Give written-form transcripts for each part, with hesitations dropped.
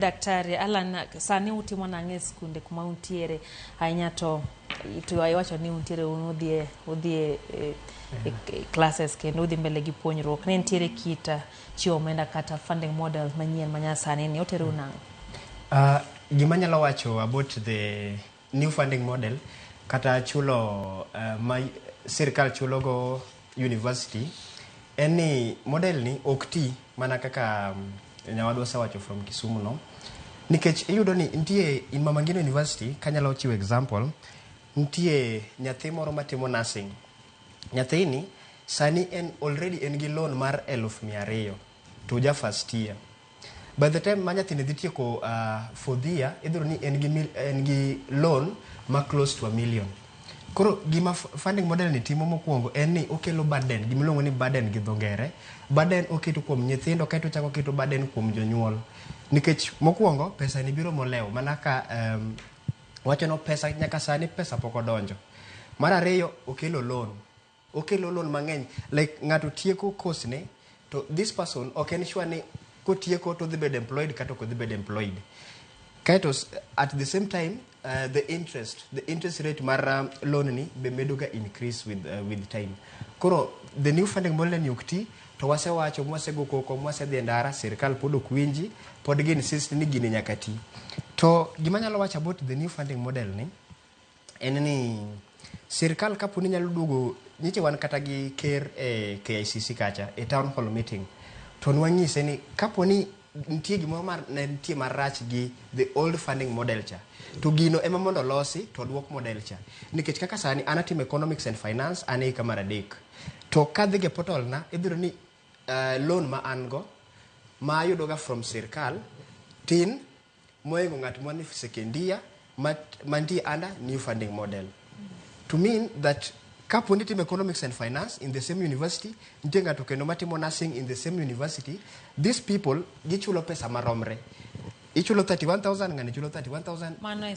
Daktari Alan, sani utimo nang'e e skunde kuma untiere ahinya to iwacho ni untiere un udhi e classes kendo udhi mbele gi puonjruok. Ne nitiere kit chiwo omenda kata funding model manyien manyasani ni oterou nang'o? Gima anyalo wacho about the new funding model kata chulo ma sirkal chulo go university en ni model ni ok ti mana kaka nyawadwa osewacho from Kisumu no, nikech iyudo ni nitie in Mama Ngina University, kanyalo chiwo example, nitie nyathi moro matimo nursing. Nyathini sani en already en gi loan mar 200,000 to ja first year. By the time ma nyathini dhi tieko fourth year, idhiro ni en gi loan ma close to a million. Koro gima funding model ni timo mokwongo en ni okelo burden, gimiluongo ni burden gi dho ngere. Burden oketo kuom nyithindo kaeto ochako oketo burden kuom jonyuol. Nikech mokwongo pesa ni biro molewo mana ka wacho no pesa nyaka sani pesa pok odonjo. Mar ariyo, okelo loan. Okelo loan mang'eny. Like ng'ato tieko course ne, to this person ok en sure ni kotieko to odhi bedo employed kata ok odhi bedo employed. Kaeto at the same time the interest rate mar loan ni be medo ga increase with time. Koro the new funding model ni ok ti to wasewacho, mwasego koko, mwasedhi e ndara, sirkal pod ok winji, pod gi insist ni gini nyaka ti. To gima anyalo wacho about the new funding model ni en ni sirkal kapo ni nyalo duogo nyiche wan kata gi ker e KICC kacha e town hall meeting to nwanyise ni kapo ni nitie gimoro mar ne nitie marach gi the old funding model cha, to gino ema mondo olosi to duok model cha, nikech kaka sani an atimo economics and finance, an e hika mar adek, to kadhi e portal na ibiro ni loan ma an go ma ayudo ga from sirkal tin mohingo ng'at mani second year mantie under new funding model, to mean that kapo ni itimo economics and finance in the same university, nitie ng'ato kendo matimo nursing in the same university, these people gichulo pesa maromre. Ichulo 31,000, ng'ani chulo 31,000. Mano e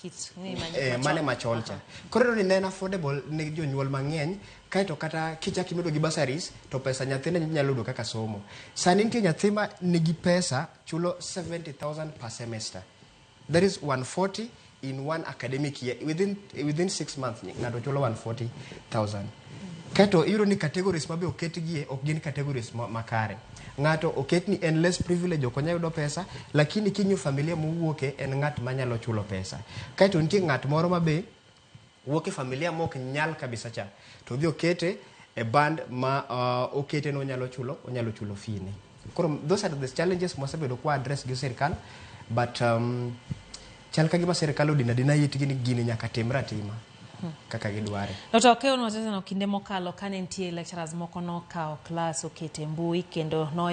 kit ni mane machon cha. Koro iyudo ni ne en affordable ne jonyuol mang'eny. Kaeto kata kichak imedo gi bursaries to pesa nyathine nyalo yudo kaka somo. Sani nitie nyathi ma nigi pesa chulo 70,000 per semester, that is 140 in one academic year. Within 6 months ng'ato chulo 140,000. Kaeto iyudo ni categories mabe oketgie ok gin categories makare. Ng'ato oket ni en less privilege, ok onyal yudo pesa, lakini king'iyo familia mowuoke, en ng'at manyalo chulo pesa. Kaeto nitie ng'at moro mabe wuok e familia mok nyal kabisa cha, to odhi okete e band ma okete no onyalo chulo fee ne. Koro those are the challenges mwasebedo kwa address gi sirkal, but chal ka gima sirkal odino adina itgi ni gini nyaka timre atima kaka gidware. Dr. Okeyo, nwaseneno kinde mokalo kane nitie lecturers moko nokawo klas okete mbui kendo no